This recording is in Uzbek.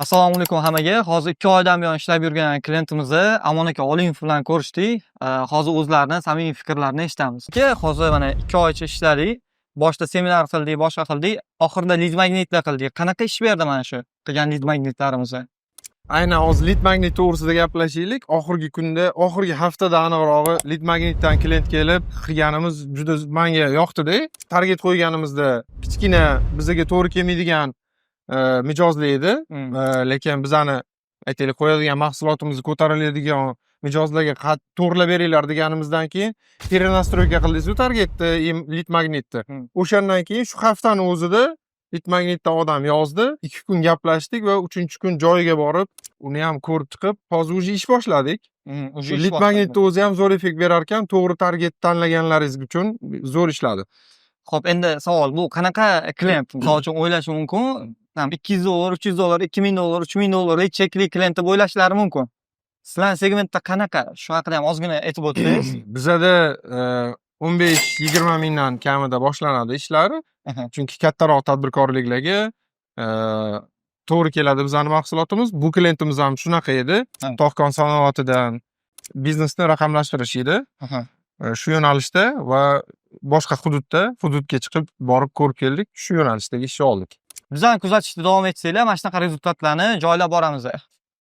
Assalomu alaykum hammaga. Hozir 2 oydan buyon ishlab yurgan klientimizni, Amon aka Olimov bilan ko'rishdik. Hozir o'zlarini samimiy fikrlarini eshitamiz. Aka, hozir mana 2 oycha ishladik. Boshida seminar qildik, boshqa qildik. Oxirida лид magnitlar qildik. Qanaqa ish berdi mana shu qilgan лид magnitlarimiz? Aynan hozir лид magnit to'g'risida gaplashaylik. Oxirgi kunda, oxirgi haftada aniqrog'i, лид magnitdan klient kelib qilganimiz juda menga yoqdi-da. Target qo'yganimizda kichkina, bizaga to'g'ri kelmaydigan mijozlar edi. Lekin bizani, aytaylik, qo'yadigan mahsulotimizni ko'tariladigan mijozlarga to'g'irlab beringlar deganimizdan keyin перенастройка qildik u targetni, лид magnitni. O'shandan keyin shu haftani o'zida лид magnitdan odam yozdi. 2 kun gaplashdik va uchinchi kun joyiga borib, uni ham ko'rib chiqib, hozir уже ish boshladik. Уже ish Лид boshlandi. magnitni o'zi ham zo'r effekt berar ekan, to'g'ri target tanlaganlaringiz uchun zo'r ishladi. Xo'p, endi savol, bu qanaqa klient? Misol uchun, o'ylashi mumkin, там 200 dollar, 300 dollar, 2000 dollar, 3000 dollarlik chekli klient deb o'ylashlari mumkin. Sizlarning segmentda qanaqa? Shu haqida ham ozgina aytib o'tsangiz. Bizada 15-20 mingdan kamida boshlanadi ishlari. Chunki kattaroq tadbirkorliklarga to'g'ri keladi bizani mahsulotimiz. Bu klientimiz ham shunaqa edi. Tog'-kon sanoatidan biznesni raqamlashtirish edi. Shu yo'nalishda va boshqa hududda, hududga chiqib borib ko'rib keldik. Shu yo'nalishdagi ishni oldik. Bizani kuzatishda davom etsanglar, mana shunaqa результат larni joylab boramiz.